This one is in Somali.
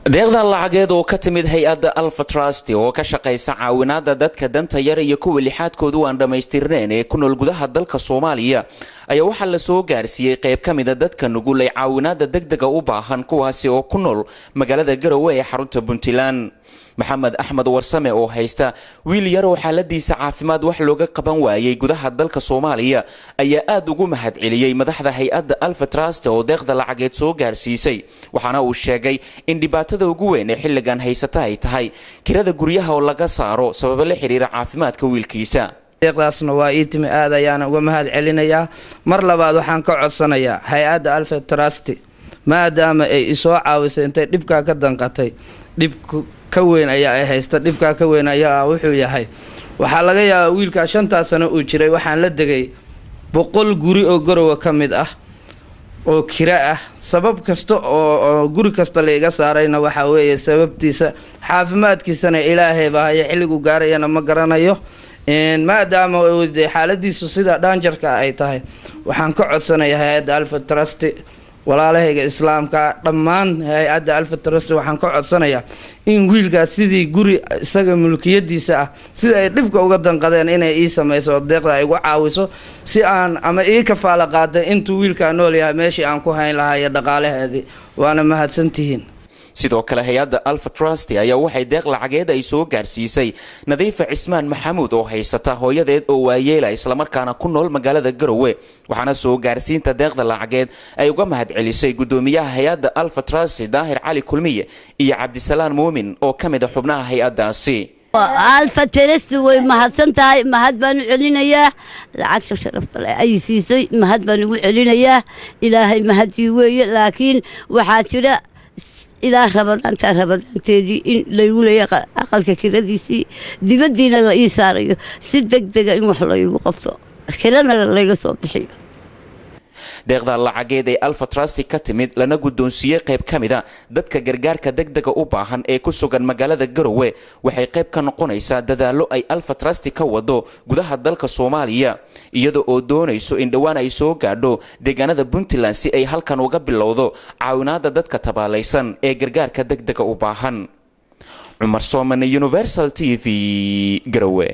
Deeqdan lacageed oo ka timid hay-adda Alfa Trust oo ka shaqaysa caawinaada dadka danta yar iyo kuwa lixaadkoodu aan dhammaystirneen ee ku nool gudaha dalka Soomaaliya ayaa waxaa la soo gaarsiiyey qayb ka mida dadka nugul ee caawinaada degdega u baahan, kuwaasi oo ku nool magaalada Garowe ee xarunta Puntland. Maxamed Axmed Warsame oo haysta wiil yar oo xaaladiisa caafimaad wax looga qaban waayey gudaha dalka Soomaaliya ayaa aada ugu mahadceliyey madaxda hay-adda Alfa Trust oo deeqda lacageed soo gaarsiisay, waxaana uu sheegay in dhibaatada ugu weyn ee xilligan haysata ay tahay kirada guryaha oo laga saaro sababo la xiriira caafimaadka wiilkiisa. Deeqdaasna waa ii timi, aad ayaana uga mahad celinayaa. Mar labaad waxaan ka codsanayaa hay-adda Alfa Trust, maadaama ay isoo caawisay intay dhibkaa ka danqatay, dhibku ka weyn ayaa ay haysta. Dhibkaa ka weyn ayaa wuxuu yahay, waxaa laga yaabaa wiilkaa 5-taa sano uu jiray waxaan la degay 100 guri oo Garowa ka mid ah oo kira ah. Sabab kasta oo guri kasta la iga saarayna waxaa weeye sababtiisa caafimaadkiisana Ilaahay baa haya, xilligu gaarayana ma garanayo. Maadaama xaaladiisu sida danger-ka ay tahay, waxaan ka codsanaya hay-adda Alfa Trust, walaalahayga Islaamka dhammaan, hay-adda Alfa Trust waxaan ka codsanayaa in wiilkaas sidii guri isaga mulkiyadiisa ah, sida ay dhibka uga danqadeen, inay ii sameyso oo deeqda ay igu caawiso, si aan ama ii kafaalo qaaday intuu wiilkaa nool yahay meeshii aan ku hayn lahaa iyo dhaqaalaheedii. Waana mahadsantihiin. Sidoo kale hay-adda Alfa Trust ayaa waxay deeq lacageed ay soo gaarsiisay Nadiifa Cismaan Maxamuud oo haysata hooyadeed oo waayeela, islamarkaana ku nool magaalada Garowe, waxaana soo gaarsiinta deeqda lacageed ay uga mahadcelisay guddoomiyaha hay-adda Alfa Trust Daahir Cali Kulmiye iyo Cabdisalaan Muumin oo ka mid a xubnaha hay-addaasi. Alfa Trust way mahadsan tahay, mahad baan u celinayaa. Lacagta sharafta leh ay siisay mahad baan ugu celinayaa, Ilaahay mahadii weeye. Laakiin waxaa jira ilaa Rabadaantaa Rabadaanteedii in laygu leeya aqalka kiradiisii, dibaddiina la ii saarayo. Si deg dega in wax laygu qabto, kiradana layga soo bixiyo. Deeqda lacageed ee Alfa Trust ka timid lana guddoonsiiyey qayb ka mida dadka gargaarka degdega u baahan ee ku sugan magaalada Garowe waxay qayb ka noqonaysaa dadaallo ay Alfa Trust ka wado gudaha dalka Soomaaliya, iyada oo doonayso in dhowaan ay soo gaadho deegaanada Puntland si ay halkan uga bilowdo caawinaada dadka tabaalaysan ee gargaarka degdega u baahan. Cumar Soomane, Universal TV, Garowe.